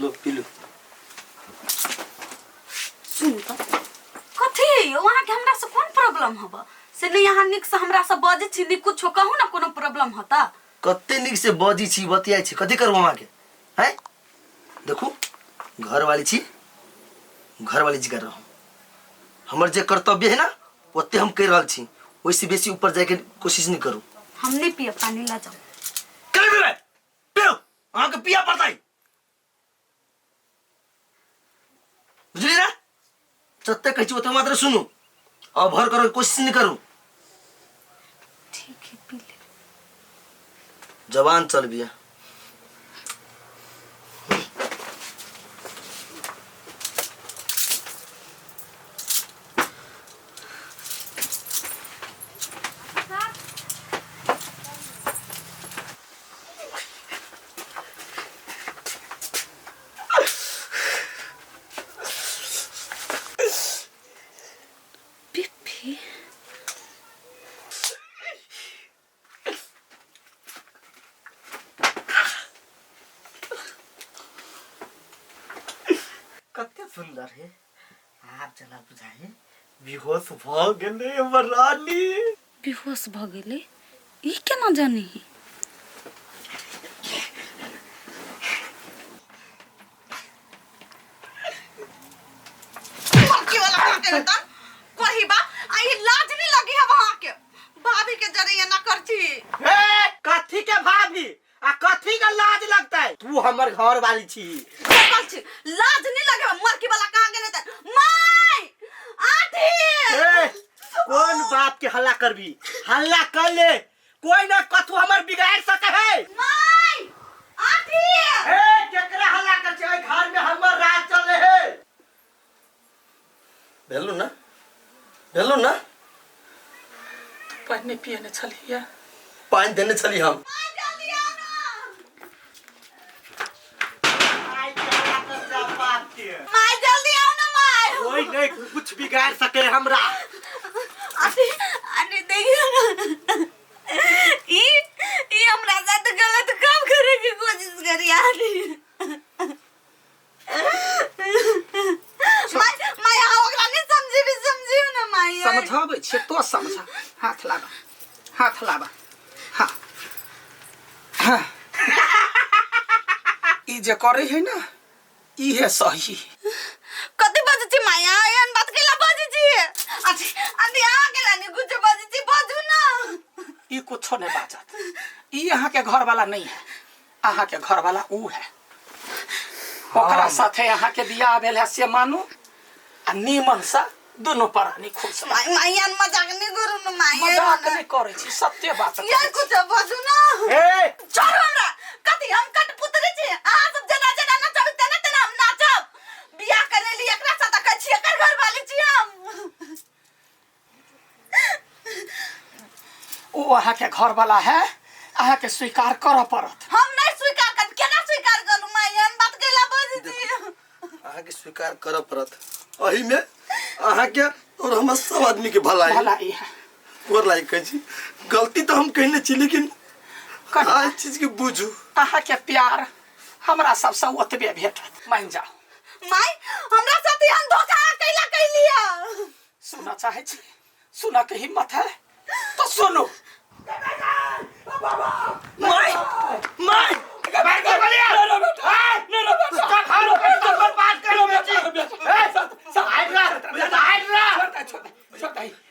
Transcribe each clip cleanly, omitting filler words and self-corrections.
लो पी लू। सुन तऽ, कथी यौ अहाँके हमरा से कोन प्रॉब्लम हब से? नहि अहाँ नीक से हमरा से बजै छी, नहि कुछो। कहू ने, कोनो प्रॉब्लम होता? कते नीक से बजै छी, बतियाइ छी। कथी करबो अहाँके हैं? देखू, घरवाली छी, घरवाली जी कर रहू। हमर जे कर्तव्य है ना, ओते हम कहि रहल छी। ओहिसँ बेसी ऊपर जाइके कोशिश नहि करू। हम नहीं पियब पानी, ला जाओ। कर पीबै? पियो, अहाँके पिया पड़तै, बुझली ना? जते कहै छी ओते मात्र सुनू, अभर करके कोशिश नहि करू। ठीक है, पी ले। जवान चल बिया। पिप्पी। कते सुंदर है। आब जना बुझाइ बेहोश भऽ गेलै हमर रानी। बेहोश भऽ गेलै, ई केना जानी? लड़की वाला कहाँ के होता कोही बा आई, लाज नहीं लगी है वहां के भाभी के जरे एना करछी? ए, कथी के भाभी आ कथी के लाज लगतै? तू हमर घर वाली छी। सकल छी, लाज नहीं लगे है। मरकी वाला कहाँ गेले त माय आठी? ए, कोन बाप के हल्ला करबी? हल्ला कर ले, कोई ना कथू हमर बिगाड़ सके है। माय आठी। ए, केकरा हल्ला कर छै? घर में हमर राज चले है। भेलु ना, भेलु ना? पानि नहि पियने छलियै? पानि देने छली हम। माय जल्दी आओ ना। आई के हल्ला कर जा बाप के। माय जल्दी आओ ना माय। कोई नहीं कुछ बिगाड़ सके हमरा। आठी, आठी, देखियो ना, ई ई हमरा साथ गलत काम करे के कोशिश करी आठी। माय, माय, अहाँ ओकरा नहीं समझी भी, समझियो ना माय। समझाबै छियै, तो समझा। हाथ लाबा, हाथ लाबा। हाँ हाँ, ई जे करै है ना, ई है सही। कथी बजै छी माया? एहन बात कैला बजै छी? आठी, आठी, अहाँ केला नहीं कुछ बजै छी? बजू ना। ई कुछो नहीं बाजत। ई अहाँ के घर वाला नहीं है, अहाँ के घर वाला ऊ है। ओकरा साथे अहाँ के बियाह भेल है, से मानू आ नीमन से दुनू प्राणी खुश रहू। माय, माय, एहन मजाक नहीं करू ना माय। मजाक नहीं करै छी, सत्य बात यार कहै छी। कुछ बजू ना। ए, छोड़ू हमरा। कथी हम कठपुतरी छी? अहाँ सब जेना जेना नचब तेना तेना हम नाचब? बियाह करे ली एकरा साथ, कहै छी एकर घर वाली छी हम। ओ अहाँ के घर वाला है, अहाँ के स्वीकार करऽ पड़त। हम नहीं स्वीकार कर, केना स्वीकार करू माय? एहन बात कैला बजै छी? अहाँके स्वीकार करऽ पड़त। एहिमे अहाँके और हमर सब आदमी के भलाई। भलाई है। गोर लागि कहै छी, गलती तऽ हम कहने छी, लेकिन कनिया, आ चीज के बुझू। अहाँ के प्यार हमरा सबसँ ओतबे भेटत, मान जाओ। माय, हमरा साथ एहन धोखा अहाँ कैला कैलियै? सुनऽ चाहै छी? सुनऽ के हिम्मत है तो सुनू। माय, माय।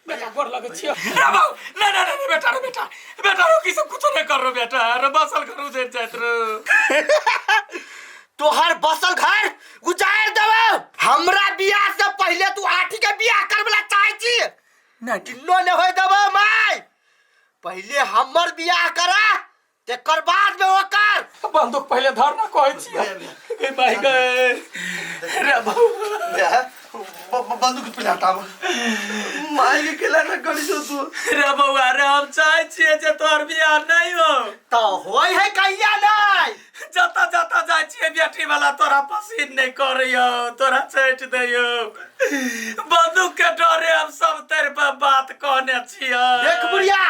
बेटा, गोर लगै छियो। रे बाबू, ना ना ना बेटा, रे बेटा, बेटा रोकी सब कुछो नहीं कर रो बेटा। रे बसल घर उजड़ जात रो। तोहर बसल घर गुजार देबो। हमरा बियाह से पहले तू आठी के बियाह करबला चाहे छी? नहीं। किन्नो नहीं होय देबो माय। पहले हमर बियाह करा, तेकर बाद में ओकर। बंदूक पहले धर ना, कहै छियो। गे माय गे, रे बाबू। बंदूक पहले हटाबो। माय के केला ना करी छौ तू? रे बौआ रे, हम चाहै छियै जे तोहर बियाह नहीं हो। तो होय है कहिया नहीं? जतऽ जतऽ जाइ छियै, बेटी वाला तोरा पसीन नहीं करैयो, तोरा छाँटि दैयो। बंदूक के डरे हम सब तेरे पर बात कहने छियै। देख बुढ़िया,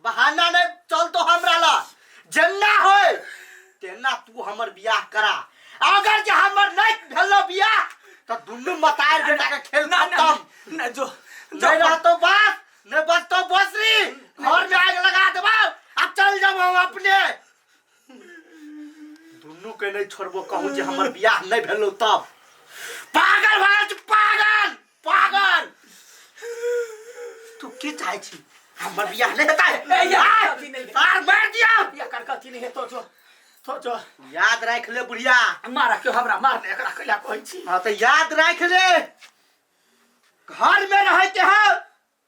बहाना नहीं चल तो हमरा ला। जेन्ना होय तेना तू हमर बियाह करा, अगर जे हमर नहीं भेलो बियाह तो दुनू मतार बेटा के खेल ना ना खत्म। ना जो नहीं रहतो बास नहीं बचतो बसरी, घर में आग लगा देबो आ चल जाबो हम अपने। दुनू के नहीं छोड़बो, कहूँ जे हमर बियाह नहीं भेलो तब पागल भऽ गेल, पागल पागल। तू की चाहे छी? हमर बियाह नहीं हेतै? ए, यार, गलती नहीं है। आर मार दिया। एकर गलती नहीं है, तो जो तो जो याद राख ले बुढ़िया। मारा क्यों हमरा मारने एकरा कैला कहै छी? हाँ तो याद राख ले, घर में रहे के हो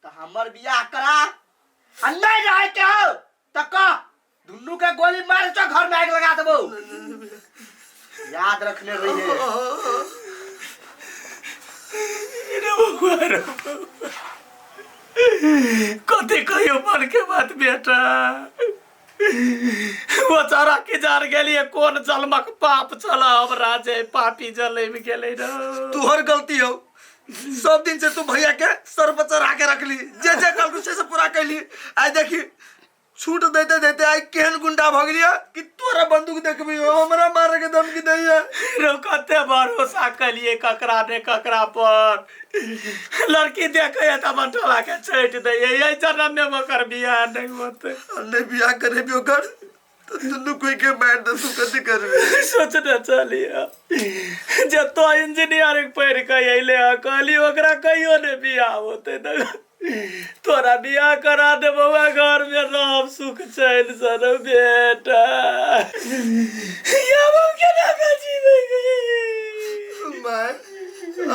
तो हमर बियाह करा, आ नहीं रहे के हो तो कह दुनू के गोली मार तो घर में आग लगा देबो। याद रखने रही है। रे बउआ, रे बउआ। कथी कहियो मन के बात बेटा, बेचारा के जार गेलिए कोन जन्मक पाप छल हमरा जे पापी जलमि गेलै रे। तुहर गलती हो, सब दिन से तू भैया के सर पर चढ़ा के रखली, जे जे कहलू से से पूरा कैली। आइ देखी छूट देते देते आइ केहन गुंडा भऽ गेलियै कि तोरा बंदूक देखबी हो हमरा मारे के धमकी दैया। रो कते भरोसा कलिए ककरा ने ककरा पर, लड़की देखे त अपन टोला के छाटि दैया, एहि जन्म में ओकर बियाह नहीं होतै। नहीं बियाह करे भी ओकर तो दुनू कोई के मार दे, तू कथी करबी? सोचने चलिए जे तो इंजीनियरिंग पढ़ि के अयले हँ, कहली ओकरा कहियो ने बियाह होतै त तोरा बियाह करा देबौ, घर में रहब सुख चैन से रे बेटा। आब हम केना के जीबै गे? My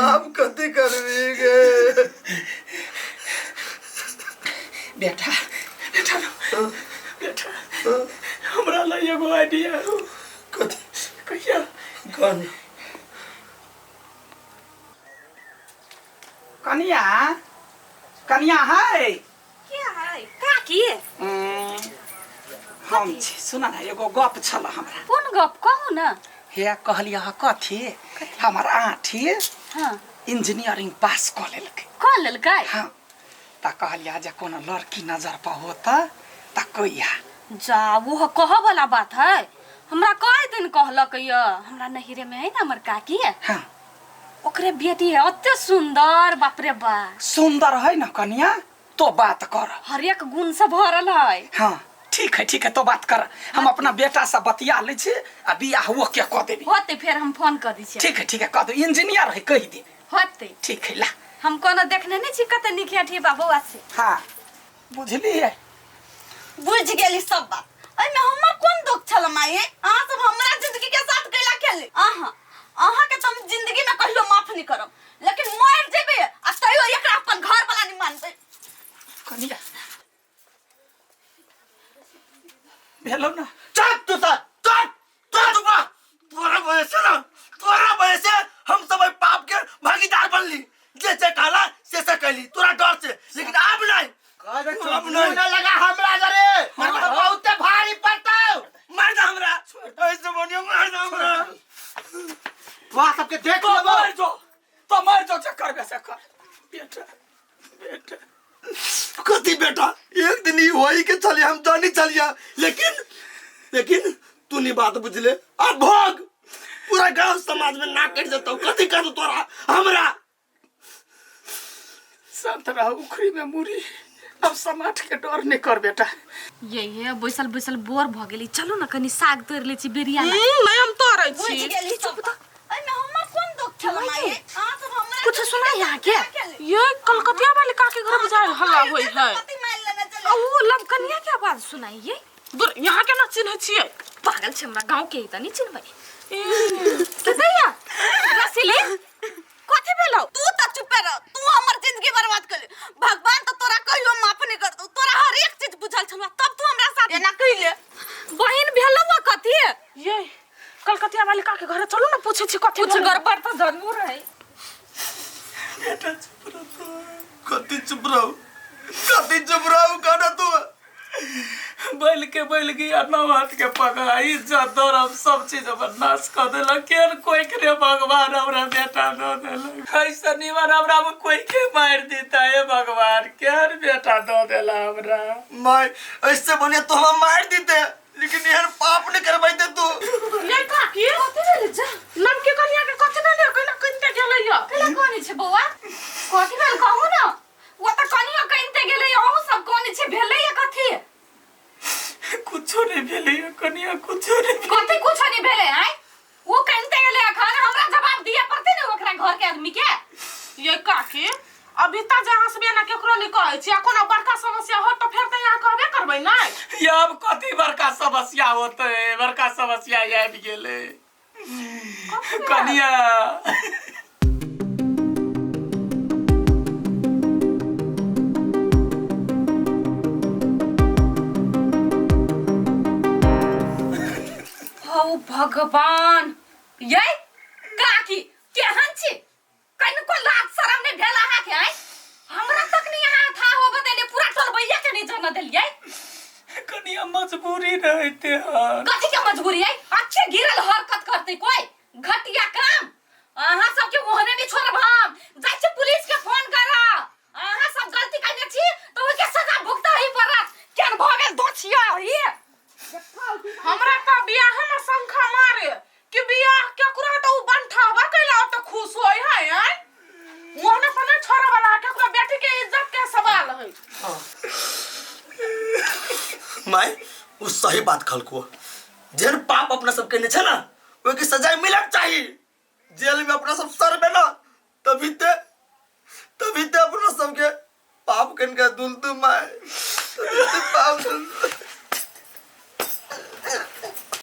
आप कथी करबी गे? बेटा बेटा बेटा हमरा लग एगो आइडिया हो। कथी? कहिया? कौन? कनिया कनिया है के है काकी? हम छी, सुन ना एगो गप छल हमरा। कोन गप कहू ना? हे कहलियै अहाँ कथी, हमर आँठी हाँ इंजीनियरिंग पास कऽ लेलकै। कऽ लेलकै? हाँ तऽ कहलियै जे कोनो लड़की नजर पर होत तऽ कहिया। जा वो कहऽ वाला बात है, हमरा कई दिन कहलक य हमरा नहिरे में है ना हमर काकी, हाँ ओकरे बेटी है अते सुंदर, बाप रे बा सुंदर है ना कनिया, तो बात कर, हरेक गुण से भरल है। हाँ ठीक है ठीक है, तो बात कर, हम अपना बेटा से बतिया लै छी आ बियाह वो के कऽ देबी। होते फिर हम फोन कर दै छियै। ठीक है ठीक है, कह दो, इंजीनियर है कहि देबी। होते ठीक है ला, हम कोनो देखने नहीं छी कते नीक है बाबू से। हाँ बुझलियै? बुझ गेली सब बात, एहिमे हमर कोन दुख छल माई? अहाँ सब हमरा जिंदगी के साथ कैला खेले? अहाँ अहाँ के तो हम जिंदगी में कहियो माफ नहीं करब, लेकिन मर जेबे आ तैयो एकरा अपन घर वाला नहीं मानबै। कनिया भेलौ ना? चुप तू सा, चुप चुप तू बा, तोरा वजह से ना, तोरा वजह से हम सब एहि पाप के भागीदार बनली, जे जे कहला से से कैली तोरा डर से, लेकिन आब नहीं, अब नहीं लगा हमरा घरे, हमरा बहुते भारी पड़तौ, मार दे हमरा, ऐसे बनियो मार दे हमरा। तोरा सबके देख तो लेबो। मर जो, तो मर जो, चक्कर में से कर बेटा बेटा। कथी बेटा, एक दिन ही होई के चलिया, हम जानी चलिया, लेकिन लेकिन तू नहीं बात बुझले, अब भोग पूरा गांव समाज में ना कट जतौ, कथी कर तोरा हमरा। शांत रह, उखड़ी में मुरी, अब समाज के डर नहीं कर बेटा। ये है बैसल बैसल बोर भ गेली, चलू ना कनी साग तोड़ ले छी बेरिया ला। नहीं हम तोड़ै छी। बुझ गेली चुप त, एहिमे हमर कोन दुख छल माई? अहाँ सब हमरा कुछ सुना यहाँ के? ये कलकतिया वाले काके घर में जाए हल्ला होई है। पति मारि लेने चले। आ उ लवकनिया के आवाज सुनाइए। दूर यहाँ के ना चिन्है छियै। पागल छै हमरा गांव के त नहीं चिन्हबै। के दैया रसीली कथी भेलौ? तू त चुपे रह, तू हमर जिंदगी बर्बाद कर ले। भगवान त तोरा कहियो माफ नहीं करतौ, तोरा हर एक चीज बुझल छलौ तब तू हमरा साथ एना कइले। बहिन भेलौ कथी? ये कलकतिया वाली काके घरे चलू ना पूछे छी कथी कुछ भेलौ। गड़बड़ त जरूर है। बेटा चुप रहो, कथी चुप रहो, कथी चुप रहो कहना तू। बैल के बैल गया नौ हाथ के पकड़ा, इज्जत दौरम सब चीज अपन नाश कर देलक। केहन कोई के रे भगवान हमरा बेटा दऽ देलक, ऐसा निमन हमरा में कोई के मारि देता हे भगवान, केहन बेटा दऽ देला हमरा। माय ऐसे बनिया तो हम मार देते, लेकिन एहन पाप नहीं करबै दे तू। ये काकी कथी भेलै जा? बड़का समस्या आबि गेलै कनिया। हौ भगवान, ये काकी केहन छी? कनिको लाज शरम नहि भेल अहाँके? आँय, हमरा तक नहि अहाँ था होबे देलियै, पूरा टोलबैया के नहि जानऽ देलियै। कनिया मजबूरी रहते हन। कथी के मजबूरी है? अच्छे गिरल हरकत करते कोई घटिया काम। अहाँ सबके ओहने नहीं छोड़ब हम। जाइ छी पुलिस के फोन करब। अहाँ सब गलती कयने छी तऽ ओहिके सजा भुगतऽ ही पड़त। केहन भऽ गेल दोषिया ही। हमरा तऽ बियाह में शंखा मारे कि बियाह केकरो तऽ उ बनठाबा कैला ओते खुश होय है। आँय, ओहने तऽ नहीं छोड़े वाला है, केकरो बेटी के इज्जत के सवाल है। माय, उ सही बात कहलको। जेहन पाप अपना सब केने छै ना, ओहिके सजाय मिलक चाही। जेल में अपना सब सड़बे ना, तभी ते अपना सबके पाप कनका दुलतु माय।